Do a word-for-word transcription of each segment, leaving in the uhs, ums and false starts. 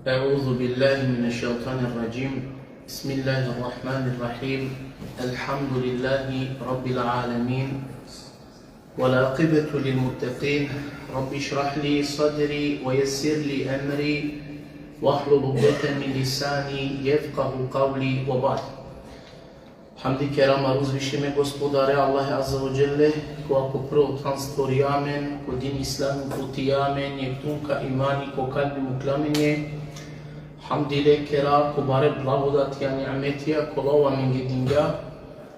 أعوذ بالله من الشيطان الرجيم. بسم الله الرحمن الرحيم. الحمد لله رب العالمين. والعاقبة للمتقين. رب اشرح لي صدري ويسر لي أمري واحلل عقدة من لساني يفقه قولي وبعد. Hamdi kera maro uzvišime Gospodare Allahe Azze ve Dželle, kova ko prvo than stvorija amen, ko din Islami uputija amen, jekh tun ka imani ko kalbi mukhlja amen. Hamdi le kera ko bare blagodatija, ni'metija, kola ov amenge dingja,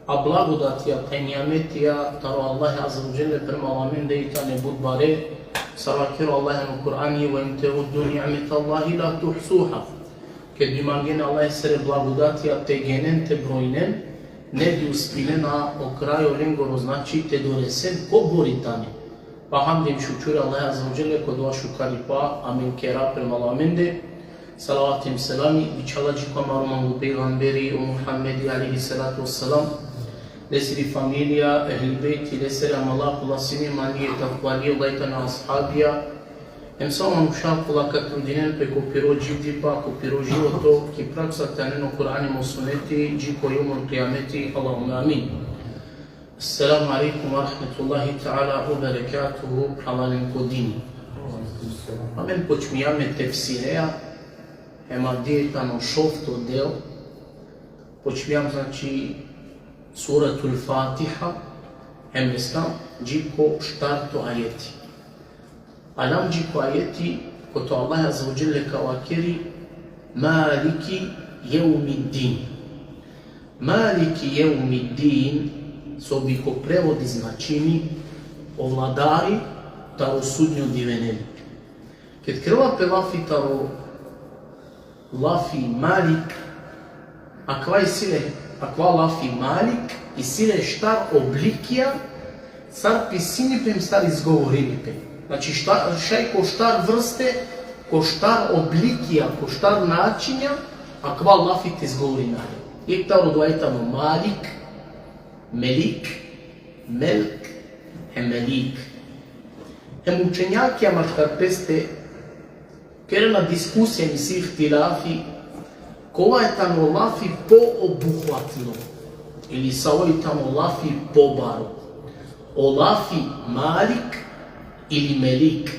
a blagodatija te ni'metija taro Allahe Azze ve Dželle prema amende i tane but bare, sar vakeri o Allahe ano Kur'ani: وإن تعدوا نعمة الله لا تحصوها. Ked bi mangena Allahesere blagodatija te genen, te brojnen, ne bi uspinena o krajo lengoro, znači, te doresen kobor i tane. Pa hamdi hem šukuri Allahe Azze ve Dželle, ko dova šukaripa amen kera prema amende. Salavati hem selami bičhala dži ko amaro manglo pejgamberi o Muhammedi alejhi salatu ve selam, lesiri familija, ehli bejti, lesere amala, kola sine manje, takvalije, ola i tane ashabija, hem sa o manuša kola ka trudinen pe ko piro dživdipa, ko piro životo, ki praksa te anen o Kur'ani hem o suneti, dži ko jomul kijameti, Allahumme amin. Esselamu alejkum ve rahmetullahi teala ve berekatuhu, phralalen ko dini. Amen počmijam e tefsireja, hem avdive tano šovto del, počmijam, znači, Suratul Fatiha, hem lestam dži ko štarto ajeti. Alam dži ko ajeti, kote o Allah Azze ve Dželle ka vakeri: مالك يوم الدين. مالك يوم الدين, so bi ko prevodi značini o vladari taro sudnjo diveneli. Ked kerela pe lafi taro lafi Malik, akava isi le, akava lafi Malik isi le štar oblikija, sar pisini pe hem sar izgovorini pe. Znači, štar, šaj ko štar vrste, ko štar oblikija, ko štar načinja, akava lafi te izgovorina le. Jekh taro dova i tano Malik, Melik, Melk, hem Melik. Hem učenjakija maškar peste kerena diskusija, isi ihtilafi, kova i tano lafi poobuhvatno, ili savo i tano lafi pobaro. O lafi Malik ili Melik.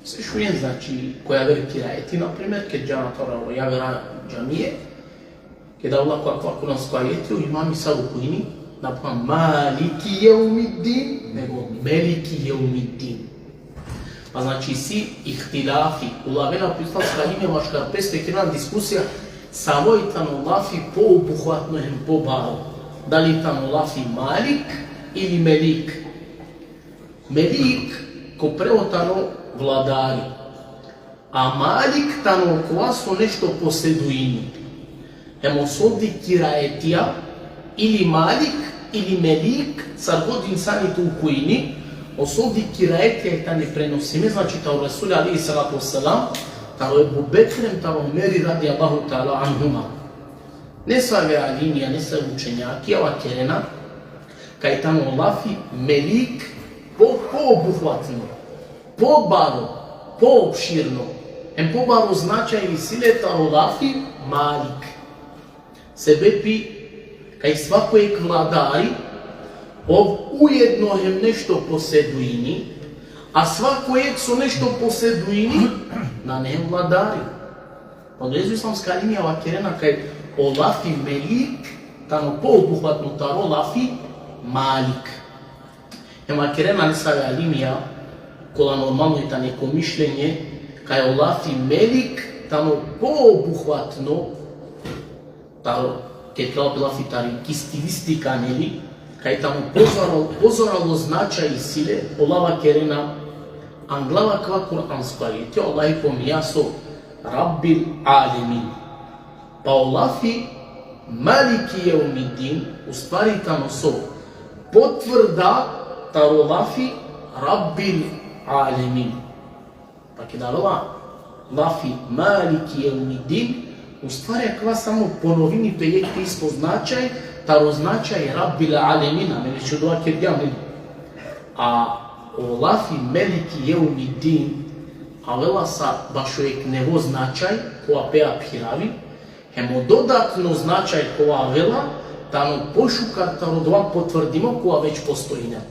Se šunen, znači, ko javer kirajeti, na primer, ked džana taro javera džamije, keda avela ko akava kuransko ajeti, o imami sa rukujni, na phenela مالك يوم الدين, nego ملك يوم الدين. Pa znači isi ihtilafi, ulavena pe islamska alimija maškar peste, kerena diskusija, savo i tano lafi poobuhvatno hem pobaro. Dali i tano lafi Malik ili Melik. Melik ko prevod tano vladari. A Malik tano kova so nešto poseduini. Hem o soldi kirajetija, ili Malik, ili Melik, sar god insani te ukujini, o soldi kirajetija i tane prenosime, znači, taro Resul alejhi salatu ve selam, taro Ebu Bekr hem taro Omeri radijallahu teala anhuma. Nesave alimija, nesave učenjakija vakerena kaj tano lafi Melik po, poobuhvatno, pobaro, poopširno, hem pobaro značaj isi le taro lafi Malik. Sebepi kaj svako jekh vladari, ov ujedno hem nešto poseduini, a svako jekh so nešto poseduini, nane hem vladari. Odolese islamska alimija vakerena kaj o lafi Melik tano poobuhvatno taro lafi Malik. Hem vakerena nesave alimija, kola normalno i tane ko mišljenje, kaj o lafi Melik tano poobuhvatno taro, ked kerela pe lafi tari ki stilistika, neli, kaj tano pozoralo, pozoralo značaj isi le, ola vakerena, anglal akava kuransko ajeti, o Allah pominja so Rabbil alemin. Pa o lafi Maliki jevmiddin, u stvari tano so, potvrda taro lafi Rabbil alemin. Pa keda avela lafi Maliki jevmiddin, u stvari akava samo ponovini pe jekh te isto značaj, taro značaj Rabbil alemin, amen već odova kergjam, neli? A o lafi Maliki jevmiddin, Avela sa bašo jekh nevo značaj, kova pe phiravi, hem o dodatno značaj kova avela, tano pošukar taro dova potvrdimo kova već postojinela.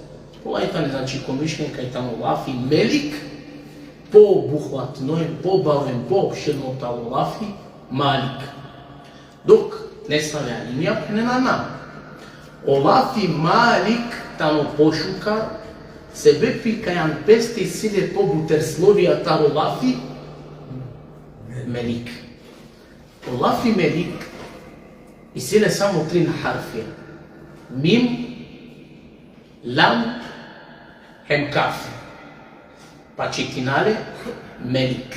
Ola i tane, znači, ko mišljenje kaj tano lafi melik, pobuhvatno hem, pobaro hem, poopširno taro lafi malik. Dok nesave alimija phenena na. O lafi malik tano pošukar, sebepi kaj an peste isi le pobuter slovija taro lafi melik. O lafi melik isi le samo trin harfija. Mim, lam, hem kaf. Pa čitina le melik.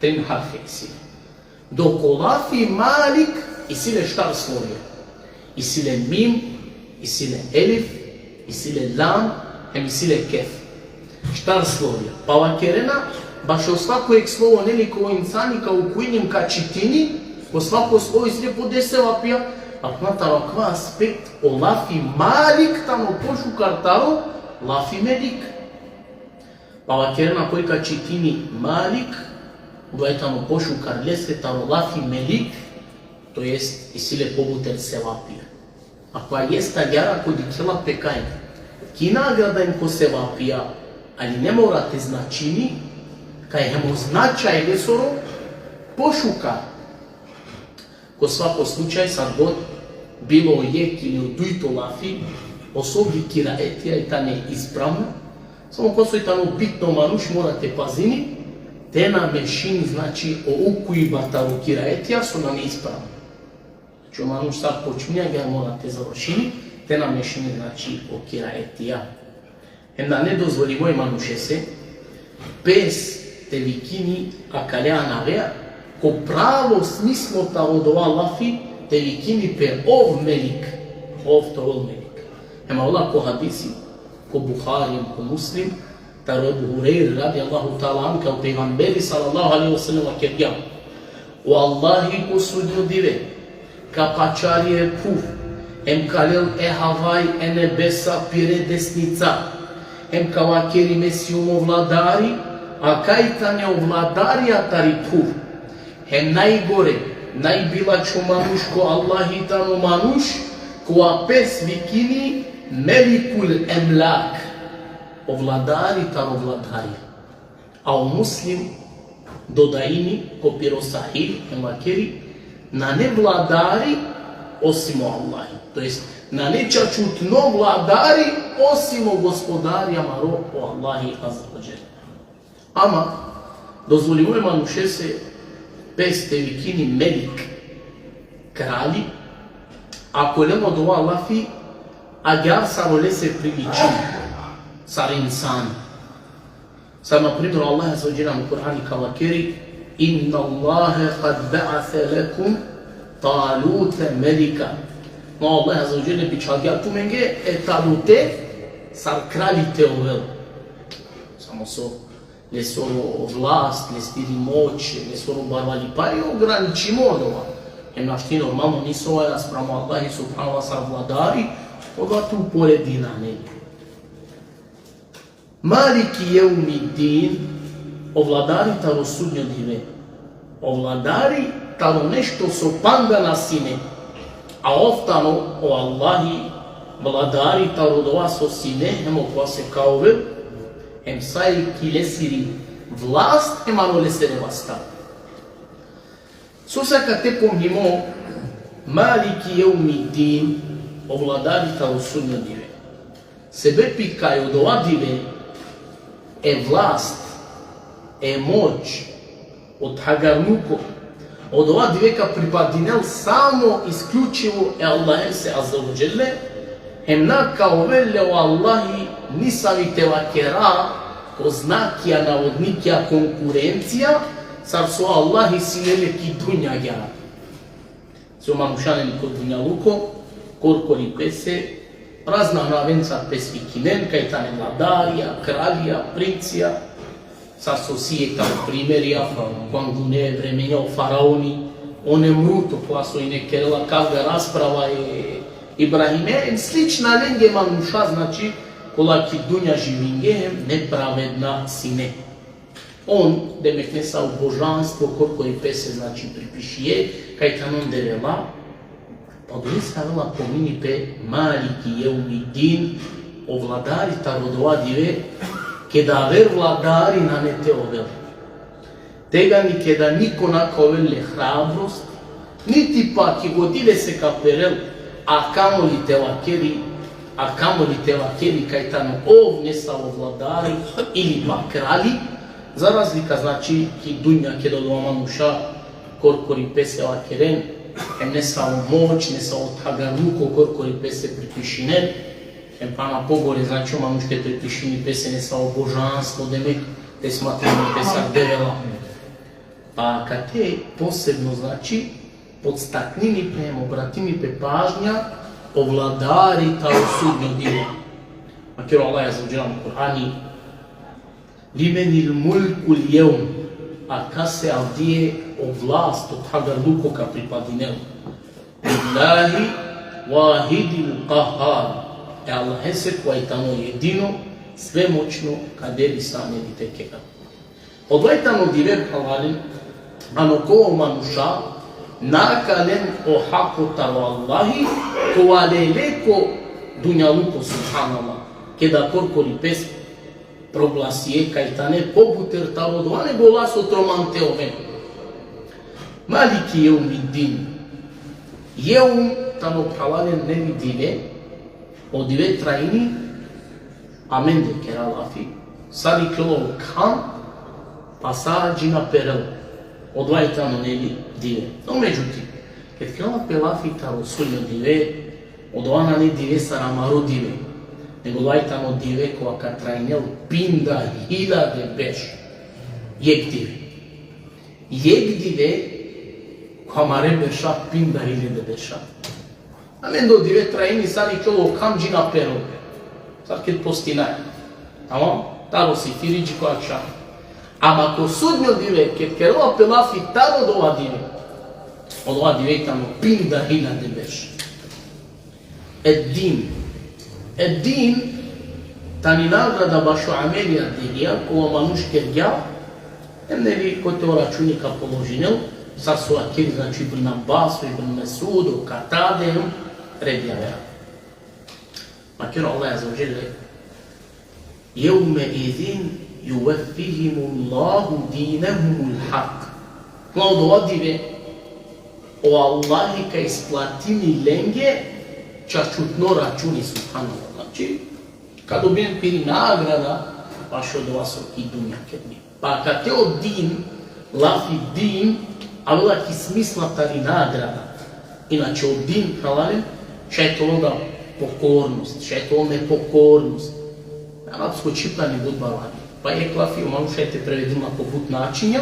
Trin harfija isi le. Dok o lafi malik isi le štar slovija. Isi le mim, isi le elif, isi le lam, hem isi le kef. Štar slovija. Pa vakerena, bašo svako jekh slovo, neli, ko insani ka ukujini, ka čitini, ko svako slovo isi le po deset sevapija, a pa taro akava aspekt, o lafi malik tano pošukar taro lafi melik. Pa vakerena, koj ka čitini malik, odova tano pošukar lese taro lafi melik, to jest isi le pobuter sevapija. Akava jest agjaar ko dikhela pe kaj ki nagrada hem ko sevapija, ali ne mora te značini kaj hem o značaj lesoro pošukar. Ko svako slučaj, sar god bilo o jekh ili o dujto lafi, o so bi kiraetija i tane ispravno, samo ko so i tano bitno, manuš mora te pazini te na mešini, znači, o ukujiba taro kiraetija so nane ispravno. Znači, o manuš sar počminja, agjaar mora te završini, te na mešini, znači, o kiraetija. Hem nane dozvolimo e manušese pes te vikini akale anavea, ko pravo smislo taro dova lafi, te vikini pe ov melik, ov te ovel melik. Hem avela ko hadisi, ko Buhari, ko Muslim, taro Ebu Hurejre, radijallahu ta'ala anhu, kaj o pejgamberi, sallallahu alejhi ve sellem, vakergja: O Allahi ko sudnjo dive ka pačari e phuv, hem ka lel e havai e nebesa pire desnica, hem ka vakeri: Me sijum o vladari, a kaj tane o vladarija tari phuv. Hem najgore, najbilačho manuš ko Allahi tano manuš kova pes vikini Melikul Emlak, o vladari taro vladarija. A o Muslim dodajini ko piro Sahih, hem vakeri: Nane vladari osim o Allahi. To jest, nane čačutno vladari osim o Gospodari amaro, o Allahi Azze ve Dželle. Ama dozvolimo e manušese pes te vikini Melik, kralji, ako len odova lafi agjaar sar olese priličini, sar insani. Sar, na primer, o Allah Azze ve Dželle ano Kur'ani ka vakeri: Inna Allahe kad ba'ase lekum Talute melika. No, Allah Azze ve Dželle bičhalgja tumenge e Talute sar kralji te ovel. Samo so lesoro vlast, lestiri moć, lesoro barvalipa i ograničimo odova. Hem našti normalno nisovaja spram Allahi subhanahu ve teala sar vladari, odova te uporedina, neli. Maliki jevmiddin, o vladari taro sudnjo dive. O vladari taro nešto so panda na sine. A ov tano o Allahi, vladari taro odova so sine, hem okova so ka ovel, hem sa i ki lesiri vlast, hem ano lesere vasta. Sose akate pomnimo Maliki jevmiddin, o vladari taro sudnjo dive? Sebepi kaj odova dive e vlast, e moć, o thagarnuko, odova dive ka pripadinel samo isključivo e Allahese Azze ve Dželle, hem na ka ovel le o Allahi nisavi, te vakera, ko znakija, navodnikija, konkurencija, sar so Allahi sine le ki dunja agjaar. So manuša, neli, ko dunjaluko, korkori pese, razna navencar pes vikinen, kaj tane vladarija, kralija, princija, sar so si e taro primerija, ko angune vremenja o faraoni, o Nemrut, okova so ine kerela kavga, rasprava e Ibrahime, hem slična lenge manuša, znači, kola ki dunja živinge, hem nepravedna sine. On, demek, nesavo božanstvo korkori pese, znači, pripišinđe, kaj tano Devela, pa odolese avela pomini pe Maliki jevmiddin, o vladari taro dova dive, keda aver vladari nane te ovel. Tegani keda niko na ka ovel le hrabrost, niti pak i godi lese ka perel, a kamoli te vakeri, a kamoli te vakeri kaj tano ov nesavo vladari ili pa krali, za razlika, znači, ki dunja keda odova manuša korkori pese vakeren, em nesavo moć, nesavo thagarluko korkori pese pripišinen, em pana pogore, znači, o manuš te pripišini pese nesavo božanstvo, demek, te smatrini pe sar Devela. Pa akate posebno, znači, podstaknini pe, em obratini pe pažnja o vladari taro sudnjo dive. Vakeri o Allah azze ve dželle ano Kur'ani: Limenil mulkul jevm, a kase avdive o vlast, o thagarluko ka pripadinel? Lillahi vahidil kahar. E Allahese kova i tano jedino svemoćno, ka deli sa, ne bi te kera. Odova i tano dive, phralalen, ano kova o manuša na ka len o hako taro Allahi, kova lele ko dunjaluko, subhanallah, keda korkori pes proglasie kaj tane pobuter taro dova nego ola so troman te oven. Maliki jevmiddin. Jevm tano, phralalen, neli dive, o dive trajini, amende kera lafi, sar ikljol o kham, pa sa dži na perel. Odova i tano neli dive. No, međutim, ked kerela pe lafi taro sudnjo dive, odova nane dive sar amaro dive, nego odova i tano dive kova ka trajinel pinda hiljade berš. Jekh dive. Jekh dive ko amare berša, pinda hiljade berša. Amende o dive trajini sar ikljol o kham dži na perel. Sar ked postinaja. Tamam? Taro sifiri dži ko akšam. Ama ko sudnjo dive, ked kerela pe lafi taro dova dive, odova dive i tano pinda hiljade berš. Ed-din. Ed-din tani nagrada bašo amelija, delija, kova manuš kergja, em neli kote o računi ka položinel, sar so vakeri, znači, Ibn Abbas, Ibn Mesud, o Katade, em redi avera. Vakeri o Allah azze ve dželle: Jevme izin juveffihimullahu dinehumul hak. Ko odova dive o Allahi ka isplatini lenge čačutno računi, subhanallah. Znači, ka dobinen piri nagrada bašo odova so ki dunja kergje. Pa akate o din, lafi din, avela ki smisla tari nagrada. Inače, o din, phralalen, šaj te ovel da pokornost, šaj te ovel nepokornost. Arapsko čhib tani but barvani. Pa jekh lafi o manuš šaj te prevedini la ko but načinja,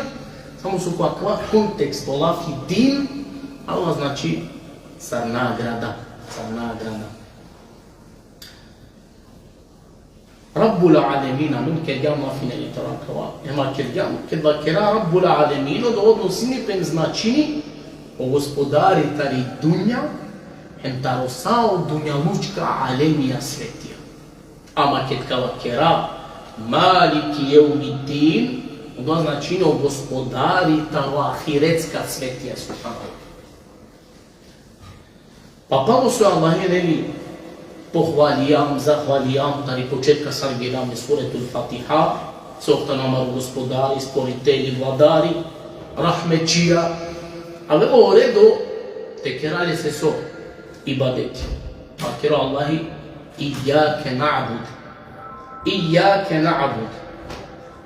samo so ko akava kontekst o lafi din, avela, znači, sar nagrada, sar nagrada. Rabbul alemin, amen kergjam lafi neli taro akava, ema kergjam, ked vakera Rabbul alemin, odova odnosini pe, značini o gospodari tari dunja, hem taro sa o dunjalučka alemija, svetija. Ama ked ka vakera Maliki jevmiddin, odova značini o gospodari taro ahiretska svetija, subhanallah. Pa palo so Allahe, neli, pohvalijam, zahvalijam, tari početka sar geljam e Suretul Fatiha, so ov tano amaro gospodari, stvoritelji, vladari, rahmetčija, avela o redo te kera lese so? Ibadeti. Vakeri o Allahi: Ijjake na'bud. Ijjake na'bud.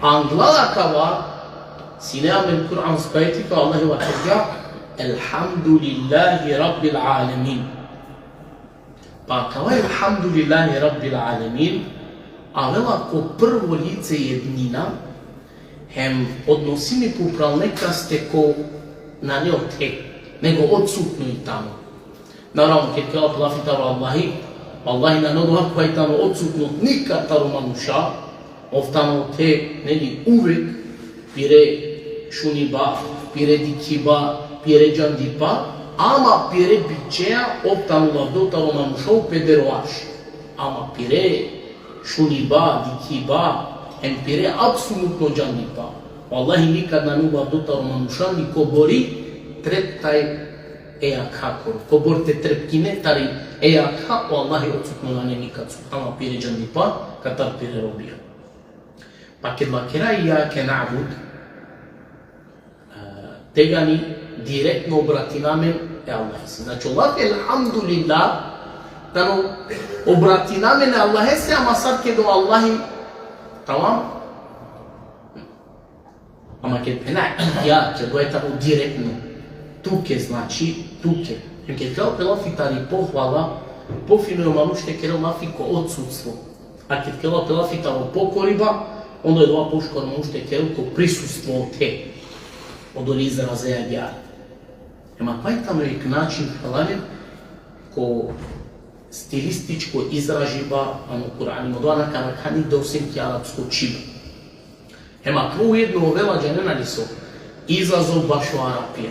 Angla akava, sine amen kuransko ajeti kaj o Allahi vakergja: Elhamdulillahi Rabbil alemin. Pa akava Elhamdulillahi Rabbil alemin avela ko prvo lice jednina, hem odnosini pe upral nekaste ko nane othe, nego odsutno i tano. Naravno, ked kerela pe lafi taro Allahi, Allahi nane odova kova i tano odsutno nikad taro manuša, ov tano othe, neli, uvek pire šuniba, pire dikhiba, pire džandipa, ama pire bičeja ov tano lavdo taro manuša u peder o arš. Ama pire šuniba, dikhiba, hem pire apsolutno džandipa, Wallahi, nikad nane u bardo taro manuša, ni kobori treptaj e jakha koro. Kobor te trepkine tari e jakha, o Allahi odsutno nane nikad, subhanallah, pire džandipa, katar pire robija. Pa ked vakera ijjake na'bud, e, tegani direktno obratina amen e Allahese. Znači, o lafi elhamdulillah, tano obratina amen e Allahese, ama sar ked o Allahi, tamam? Ama ked phena ijjake, dova tano direktno. Tuke, znači, tuke. Hem ked kerela pe lafi tari pohvala, pofino i o manuš te kerel lafi ko odsutstvo. A ked kerela pe lafi taro pokoriba, onda odova pošukar manuš te kerel ko prisustvo te. Odole izrazeja agjaar. Ema kova tano jekh način, phralalen, ko stilističko izražiba ano Kur'ani, odova na ka arakha nigde osim ki arapsko čhib. Hem akava ujedno ovela, džanena li so, izazov bašo Arapija.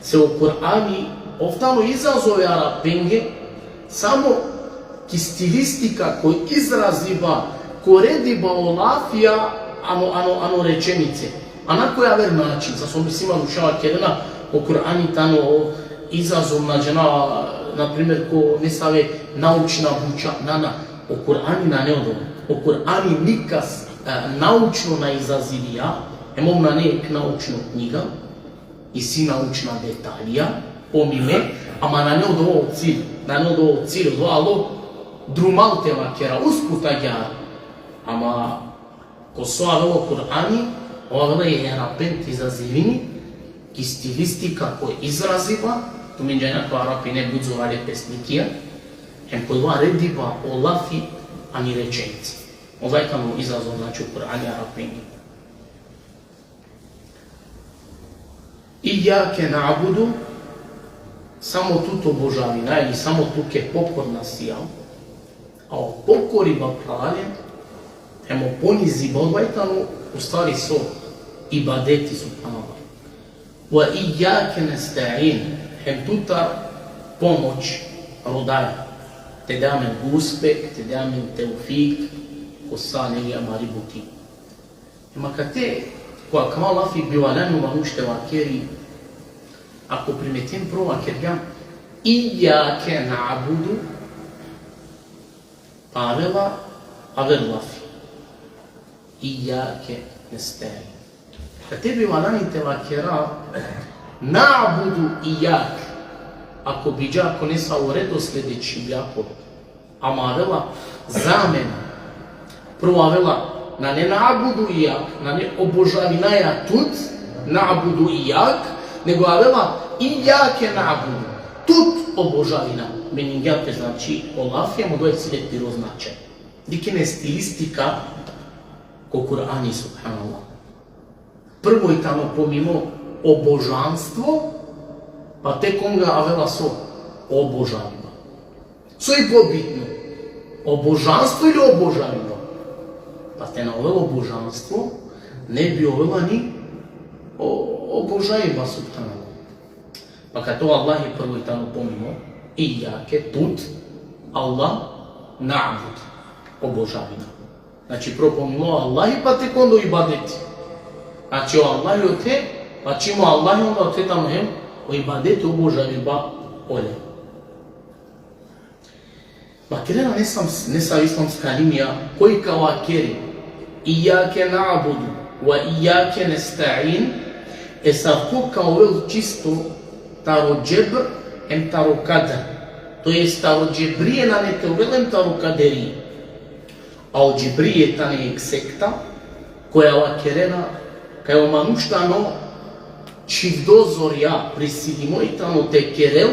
Se o Kur'ani ov tano izazov e Arapenge, samo ki stilistika, ko izraziba, ko rediba o lafija ano, ano, ano rečenice. A na ko javer način, sar so misli manuša kerena, o Kur'ani tano izazov, na džanav, na primer, ko nesave naučna buča, na, na. O Kur'ani nane odova. O Kur'ani nikas, e, naučno na izazivija, hem ov nane jekh naučno knjiga, isi naučna detalija, pomime, ama nane odova o cilj, nane odova o cilj, odova alo drumal te vakera, usput agjaar. Ama ko so avela o Kur'ani, ov avela e Arapen te izazivini, ki stilistika, ko izraziba, tumen džanena kaj o Arapi ine but zorale pesnikija, hem ko odova rediba o lafi ani rečenice. Odova tano izazov, znači, o Kur'ani Arapenge. Ijjake na'budu, samo tut obožavina, ili samo tuke pokorna sijam, a o pokoriba, phralalen, hem o poniziba, odova tano, u stvari, so, ibadeti, subhanallah. Ve ijjake nesta'in, hem tutar pomoć rodaja. Te de amen uspeh, te de amen teufik, ko sa, neli, amari buti. Ema kate, ko akava lafi bi valjani o manuš te vakeri, ako primetin, prvo vakergja ijjake na'budu, pa avela aver lafi. Ijjake nesta'in. Kate bi valjani te vakera na'budu ijjak, ako bi dža ko nesavo redosled e čhibjako. Ama avela zamena. Prvo avela, nane na'budu ijjak, nane obožavinaja tut, na'budu ijjak, nego avela ijjake na'budu. Tut obožavina. Meningja pe, znači, o lafi, ama odova isi le piro značenje. Dikhen e stilistika ko Kur'ani, subhanallah. Prvo i tano pomimo obožanstvo, pa tek onda avela so? Obožaviba. So i pobitno? Obožanstvo ili obožaviba? Pa te na ovel obožanstvo, ne bi ovela ni o-, obožaviba, subhanallah. Pa kate o Allahi prvo i tano pomimo, ijjake, tut, Allah, na'bud, obožavina. Znači, prvo pomimo Allahi, pa tek onda o ibadeti. Znači, o Allahi ote, pa čim o Allahi, onda ote tano hem o ibadeti, obožaviba ole. Vakerena nesam-, nesave islamske alimija, koj ka vakeri ijjake na'budu ve ijjake nesta'in, esavko ka ovel čisto taro džebr hem taro kader. To jest taro džebrije nane te ovel hem taro kaderije. A o džebrije tane jekh sekta, koja vakerena kaj o manuš tano čhivdo zorja, prisilimo i tano te kerel,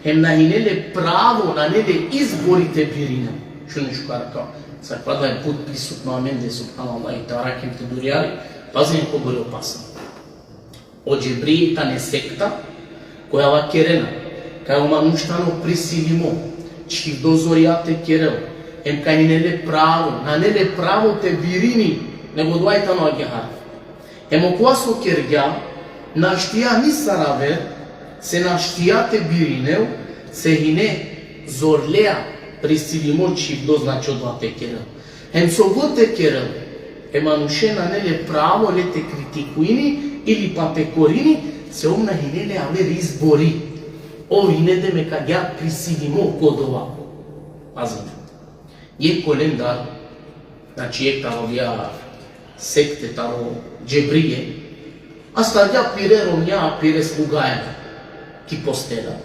hem na hine le pravo, nane le izbori te birinel. Šunen šukar akava. Sar pa da but prisutno amende, subhanallah, i te arakhim te durjari, pazin kobor i opasno. O džebrije tane sekta, koja vakerena kaj o manuš tano prisilimo čhivdo zorja te kerel, hem kaj nane le pravo, nane le pravo te birini, nego odova i tano agjaar. Hem okova so kergja, naštija nisar aver, se naštija te birinel, se hine zorlea prisilimo čhivdo, znači, odova te kerel. Hem so god te kerel, E manuše nane le pravo le te kritikujini ili pa te korini, se ov na hine le aver izbori. Ov hine demek agjaar prisilimo ko dova. Pazin. Jekh kolendar, znači jekh taro ja sekte taro Džebrije, astargja pire romnja, pire slugaja ki postela.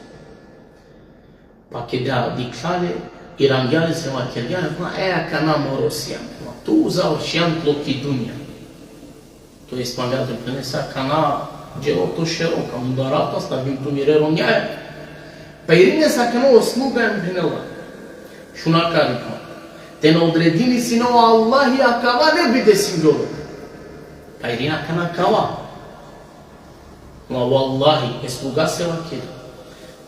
Pa keda dikhlja le, irangja le se vakergja le, ma e akana moro sian, ma tu završian tlo ki dunja. To jest, mangela te phene se akana dželo to šero, ka mudara, pa stavim tu mire romnjaja. Pa irini se akana o sluga em phenela: Šun akari, pa te na odredini sine o Allahi, akava ne bi desingjola. Pa irini akana kava. Ma vallahi, e sluga se vakeri.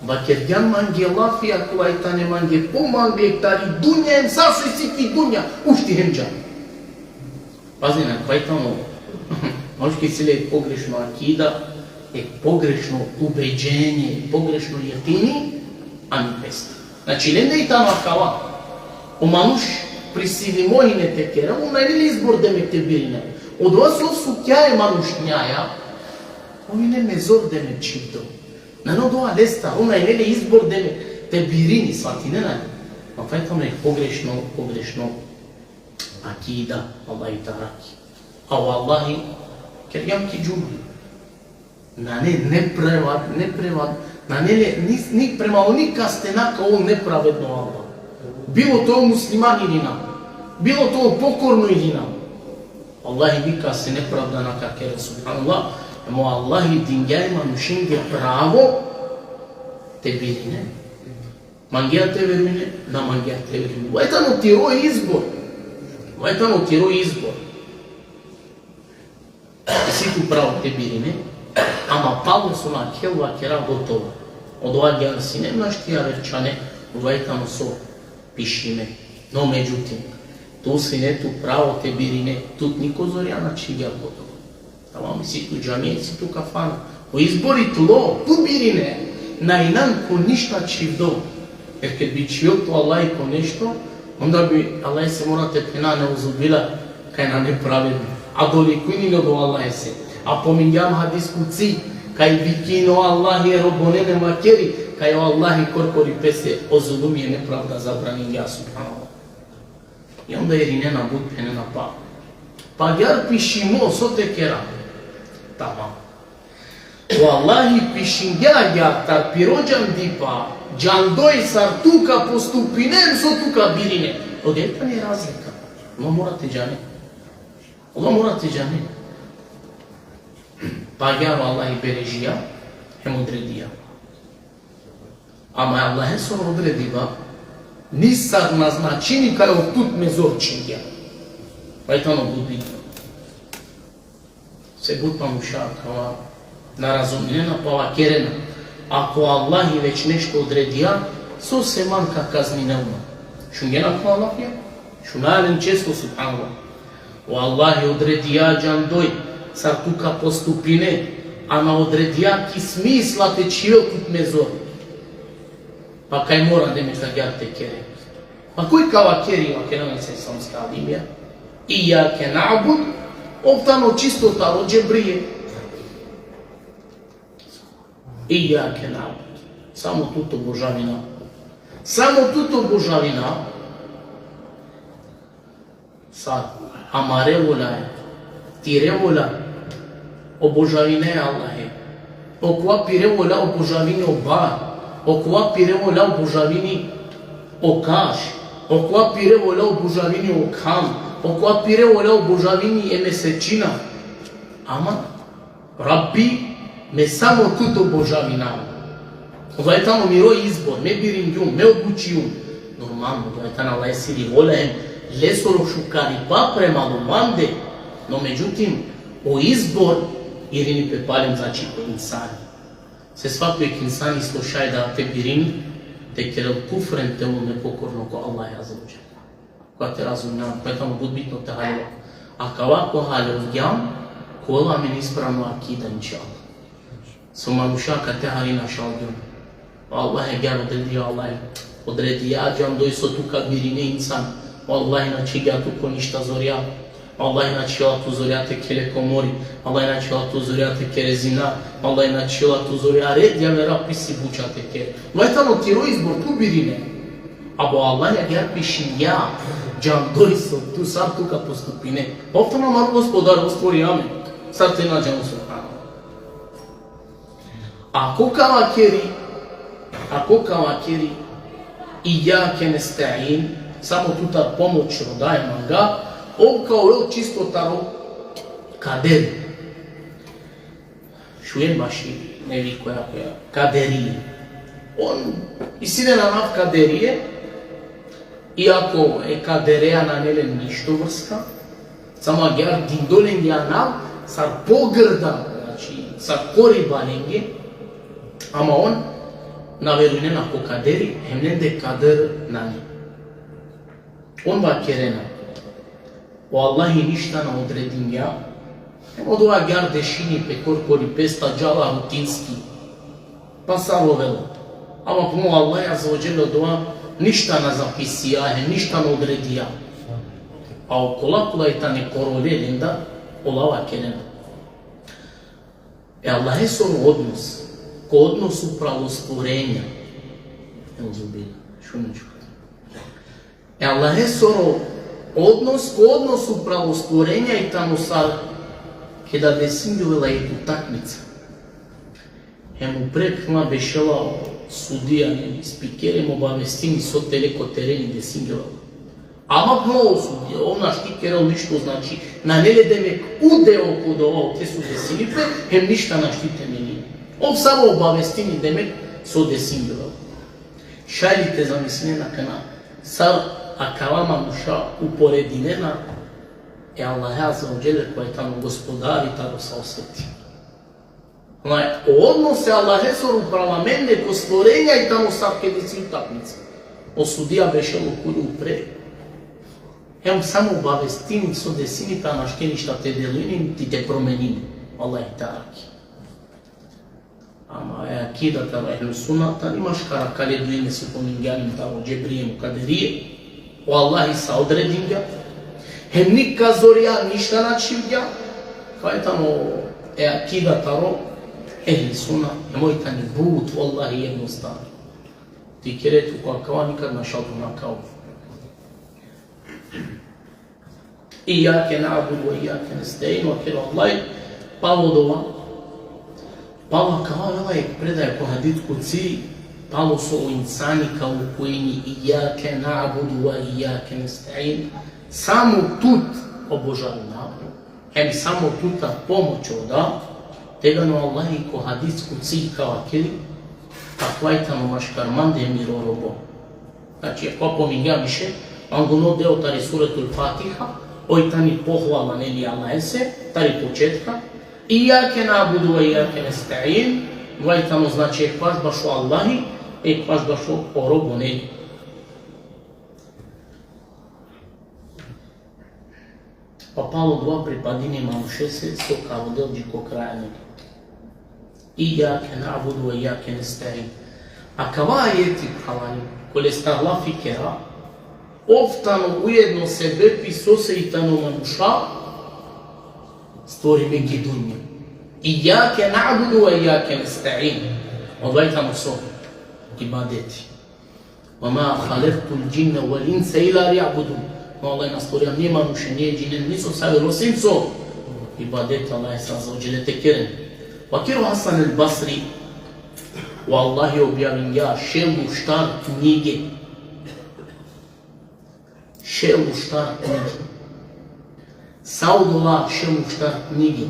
Vakergjan mange lafi, akava tane mange pomangle tari dunja, em sa so isi ki dunja, ušti hem džan. Pazin, akava tano, manuš ki sile pogrešno akida, e pogrešno ubeđenje, pogrešno jekini, ani peste. Znači, lende i tano akava. O manuš prisilimo hine te kera, ov nane le izbor demek te birine. Odova so sukja e manušnjaja, ov hine mezor demek čhivdo. Nane odova lestar, ov nane le izbor demek te birini, svatinena li? Ma faj tano jek pogrešno, pogrešno akida, Allahi te araki. A o Allahi, kergjam ki džumli. Nane, nepreva-, nepreva-, nane le, ni, ni prema o nikaste na ka ol nepravedno Allah. Bilo te ol musliman ili na. Bilo te ol pokorno ili na. Allahi nikaste nepravda na ka kere, subhanallah. Emo Allahi dingja e manušenge pravo te birine. Mangea te verujne, na mangea te verujne. Vaj tano tiro izbor. Vaj tano tiro izbor. Isi tu pravo te birine, ama palo so nakhel vakera, gotovo. Odova agjaar sine, našti aver čhane, odova tano so pišime. No međutim, tu sine tu pravo te birine, tut niko zorja na čhivgja, gotovo. Tamam, isi tu džamija, isi tu kafana. O izbori tlo, tu birine, na inan ko ništa čhivdo. Jer ked bi čhivdo tu Allahi ko nešto, onda bi Allahi se mora te phena, neuzubillah, kaj nane pravedno. A dolikujni le do Allahi se. A pomingjam hadis kudsi, kaj vikini o Allahi e robonenge, vakeri, kaj o Allahi korkori pese o zulumi e nepravda zabraningja, subhanallah. I onda irinena but, phenena pa. Pa agjaar pišimo, so te kera. Tamam. O Allahi pišingja agjaar tar piro džandipa, džandoj sar tu ka postupine em so tu ka birine. Odova tani razlika. Odova mora te džane. Odova mora te džane. Pa agjaar o Allahi beležija, hem odredija. Ama e Allahesoro odrediba, nisar na značini kaj ov tut mezor čhivgja. Vaj tano but bitno. Se but manuša akava na razuminena, pa vakerena: Ako Allahi već nešto odredija, sose man ka kazninel man? Šungjen akava lafija? Šunaja len često, subhanallah. O Allahi odredija džandoj sar tu ka postupine, a na odredija ki smisla te čhivel tut mezor. Pa kaj mora demek agjaar te kere. Pa koj ka vakeri, vakerena sa islamska alimija: Ijjake na'bud, ov tano čisto taro Džebrije. Ijjake na'bud. Samo tut obožavina. Samo tut obožavina. Sa amare volja, tire volja obožavine Allahe. Okova pire volja obožavini o bar. Okova pire volja obožavini o kaš. Okova pire volja obožavini o kham. Okova pire volja obožavini e mesečina. Ama Rabbi, me samo tut obožavinav. Odova tano miro izbor, me biringjum, me odlučijum. Normalno, odova tano Allahesiri volja em lesoro šukaripa prema mande. No međutim, o izbor irini pe palem, znači, pe insani. Se svako jek insani isto šaj da te birini, te kerel kufren, te ol nepokorno ko Allah azze ve dželle. Kova te razumina, pa tano but bitno te haljova. Akava ko haljovgjam, ka ovel amen ispravno akida, inšallah. So manuša kate harina šalgjum. O Allah agjaar odredija, Allah odredija džandoj so tu ka birine insan. O Allah na čhivgja tut ko ništa zorja. Allah inačhela tu zorja te kere komori, Allah inačhela tu zorja te kere zina, Allah inačhela tu zorja red javera pisi buča te kere. Laj tano tiro izbor, tu birine. Abo Allah agjaar pišingja, džandoj so tu, sar tu ka postupine. Ov tano amaro Gospodar, ov stvorija amen. Sar te na džan, subhanallah. Ako ka vakeri, ako ka vakeri, iyyake nesta'in, samo tutar pomoć rodaja manga, ov ka ovel čisto taro kaderi. Šujen baši, nevi koja, koja, kaderi. On isi len anav kaderije, iako e kadereja nane len ništo vrska, samo agjaar dindo lenge anav, sar pogrda, znači, sar koriba lenge, ama on na verujnena ko kaderi, hem lende kader nane. On vakerena, o Allahi ništa na odredingja, hem odova agjaar dešini pe korkori pesta, džala rutinski. Pa sar ovela. Ama pumalo Allah azze ve dželle odova ništa na zapisija, hem ništa na odredija. A okola kola i tane korole lenda, ola vakerena. E Allahesoro odnos, ko odnos upralo stvorenja. Euzubillah, šunen čuka. E Allahesoro odnos, ko odnos upralo stvorenja i tano sar keda desingjovela jekh utakmica. Hem upre puma bešela o sudija, ne, spiker, hem obavestini so tele ko tereni desingjovela. Ama puma o sudija, ov našti kerel ništo, znači, nane le demek udeo ko dova so desini pe, hem ništa našti te meni. Ov samo obavestini demek so desingjovela. Šaj li te zamislinen akana, sar akala manuša uporedinena e Allahe azze ve dželle, kova i tano Gospodari taro sa o sveti. Ama o odnos e Allahesoro upral amende ko stvorenja i tano sar keda desi utakmica. O sudija bešel okuri upre. Hem samo obavestini so desini pe, a našti ništa te delini, niti te promenini. Allah te arakhi. Ama e akida taro ehlu sunna, tani maškar akale duj, me si pomingjanim, taro džebrije hem kaderije. O Allahi sa odredingja. Hem nika zorja ništa na čhivgja. Kaj tano e akida taro ehli sunna, hem oj tani but, vallahi, jednostavno. Ti kere tu ko akava, nikad našal tu na akava. Iyyake na'budu ve iyyake nesta'in, vakeri o Allah, palo dova. Palo akava avela jekh predaja ko hadis kudsi, palo so o insani ka ukujini iyyake na'budu ve iyyake nesta'in, samo tut obožavina, hem samo tutar pomoć roda, tegani o Allahi ko hadis kudsi ka vakeri, akava i tano maškar mande hem miro robo. Znači, akava pomingja više, angluno deo tari Suretul Fatiha, oj tani pohvala, neli, Allahese, tari početka, iyyake na'budu ve iyyake nesta'in, vaj tano, znači, ekvaš bašo Allahi, ekvaš bašo o robo, neli. Pa palo dova pripadini manušese so ka rodel dži ko kraja, neli. Iyyake na'budu ve iyyake nesta'in. Akava ajeti, phralalen, kolestar lafi kera, ov tano ujedno sebepi sose i tano manuša stvorime ki dunja. Iyyake na'budu ve iyyake nesta'in. Odova i tano so? Ibadeti. Ve ma halektul džinne vel inse illa liya'budun. O Allah na stvorija ni manuše, ni džine, ni so save, osim so ibadet Allahese azze ve dželle te keren. Vakeri o Hasan el Basri, o Allahi objavingja šel u štar knjige. Šel u štar knjige. Sa odola šel u štar knjige,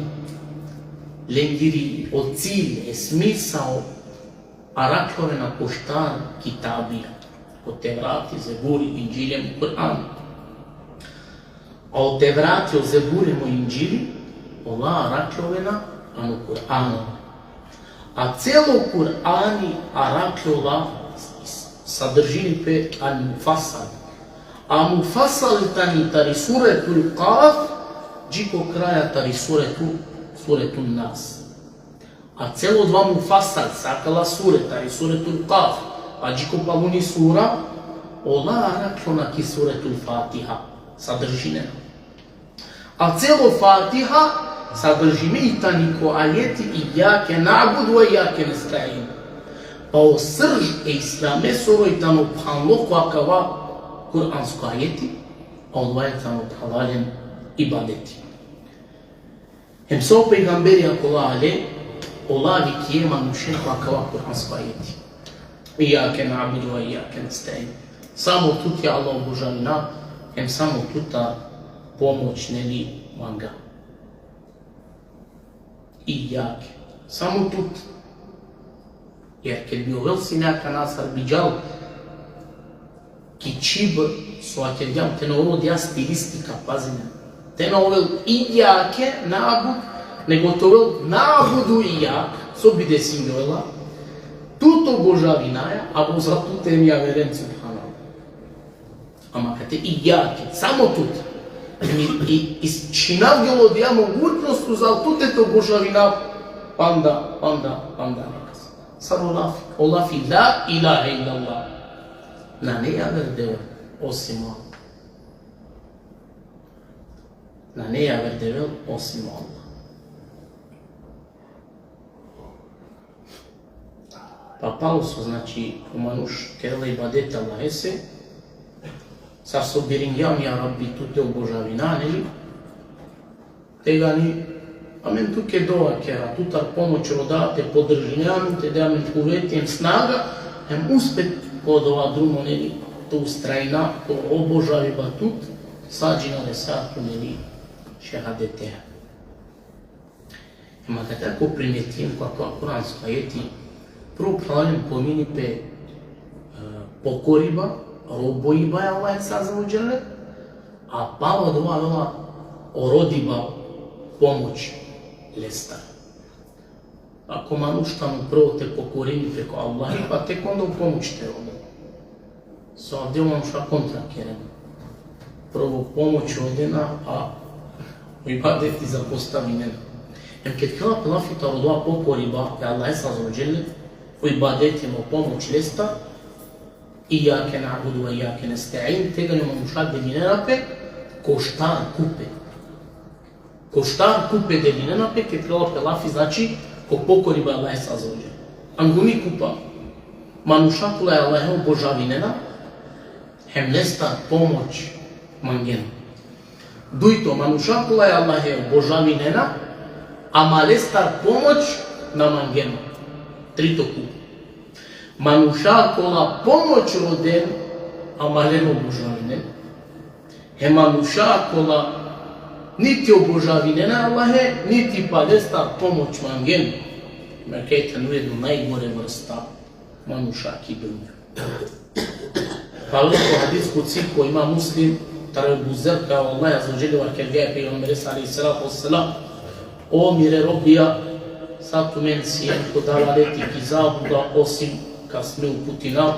lengiri o cilj, e smisao, araklovena ko štar kitabija, ko Tevrati, Zeburi, Indžili, Kur'an. A o Tevrati, o Zeburi, o Indžili, ola araklovena ano Kur'ano. A celo Kur'ani araklola, sadržini pe al-mufassal. A mufassal tani tari Suretul Kaf, dži ko kraja tari Suretu, Suretun Nas. A celo dova mufassal, sa akala sure, tari Suretul Kaf, a dži ko paluni sura, ola araklona ki Suretul Fatiha, sadržinena. A celo Fatiha sadržini tani ko ajeti: Ijjake na'budu ve ijjake nesta'in. Pa o srž e islamesoro i tano phanlo ko akava kuransko ajeti, a odova i tano phanla len ibadeti. Hem so pejgamberi akola ale, ola vikinđe manušen ko akava kuransko ajeti: Ijjake na'budu ve ijjake nesta'in. Samo tut, ja Allah, obožavina, hem samo tutar pomoć, neli, manga. Ijjake. Samo tut. Jer ked bi ovel sine akana sar bi džal ki čhib, so vakergjam, te na ovel odija stilistika, pazinen. Te na ovel ijjake na'bud, nego te ovel na'budu ijjake, so bi desingjovela, tut obožavinaja, a bo za tute hem javeren, subhanallah. Ama kate ijjake, samo tut. I, i, isčhinavgjol odija mogućnost uzal tute te obožavina panda, panda, panda nekas. Sar o lafi, o lafi la ilahe illallah. Nane javer Devel osim o Allah. Nane javer Devel osim o Allah. Pa palo so, znači, o manuš kerela ibadet Allahese, sar so biringjam, ja Rabbi, tute obožavina, neli? Tegani amen tuke dova kera, tutar pomoć roda, te podržine amen, te de amen kuveti hem snaga, hem uspeh ko dova drumo, neli, te ustrajna ko obožaviba tut, sa džinaresaja tu, neli, šehadeteja. Ama kate ko primetin ko, ko kuransko ajeti, prvo phralalen pomini pe, e, pokoriba, roboiba e Allahese azze ve dželle, a palo dova avela o rodiba, pomoć lestar. Ako manuš tano prvo te pokorini pe ko Allahi, pa tek onda o pomoć te rodel. So avdive manuša kontra kerena. Prvo pomoć rodena, a o ibadeti zapostavinena. Hem ked kerela pe lafi taro dova pokoriba e Allahese azze ve dželle, o ibadeti hem o pomoć lestar, ijjake na'budu ve ijjake nesta'in, tegani o manuša delinena pe ko štar kupe. Ko štar kupe delinena pe, ked kerela pe lafi, znači, ko pokoriba e Allahese azze ve dželle. Anguni kupa: manuša kola e Allahe obožavinena, hem lestar pomoć mangena. Dujto, manuša kola e Allahe obožavinena, ama lestar pomoć na mangena. Trito kupa: manuša kola pomoć roden, ama len obožavinen. Hem manuša kola niti obožavinena e Allahe, niti pa lestar pomoć mangen. Hem kaj tano ujedno najgore vrsta manuša ki dunja. Palo ko hadis kudsi ko imam Muslim, taro Ebu Zer, kaj o Allah azze ve dželle vakergja e pejgamberese alejhi salatu ve selam: O mire robija, sa tumen siem ko dalaleti, ki zabluda, osim kas me uputinav,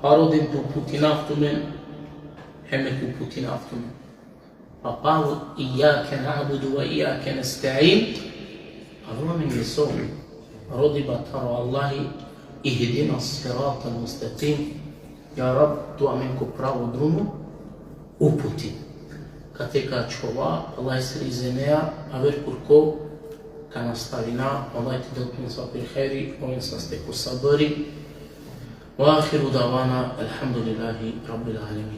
pa roden te uputinav tumen, hem nek uputinav tumen. Pa palo ijjake na'budu ve ijjake nesta'in, avela amenge so? Rodiba taro Allahi: Ihdina siratal mustekim. Ja Rab, tu amen ko pravo drumo uputin. Kate ka ačhova, Allahesere izineja, aver kurko ka nastavina, Allah te del tumen sa pir hajri, oven saste ko sabri. Ve ahiru davana, elhamdulillahi rabbil alemin.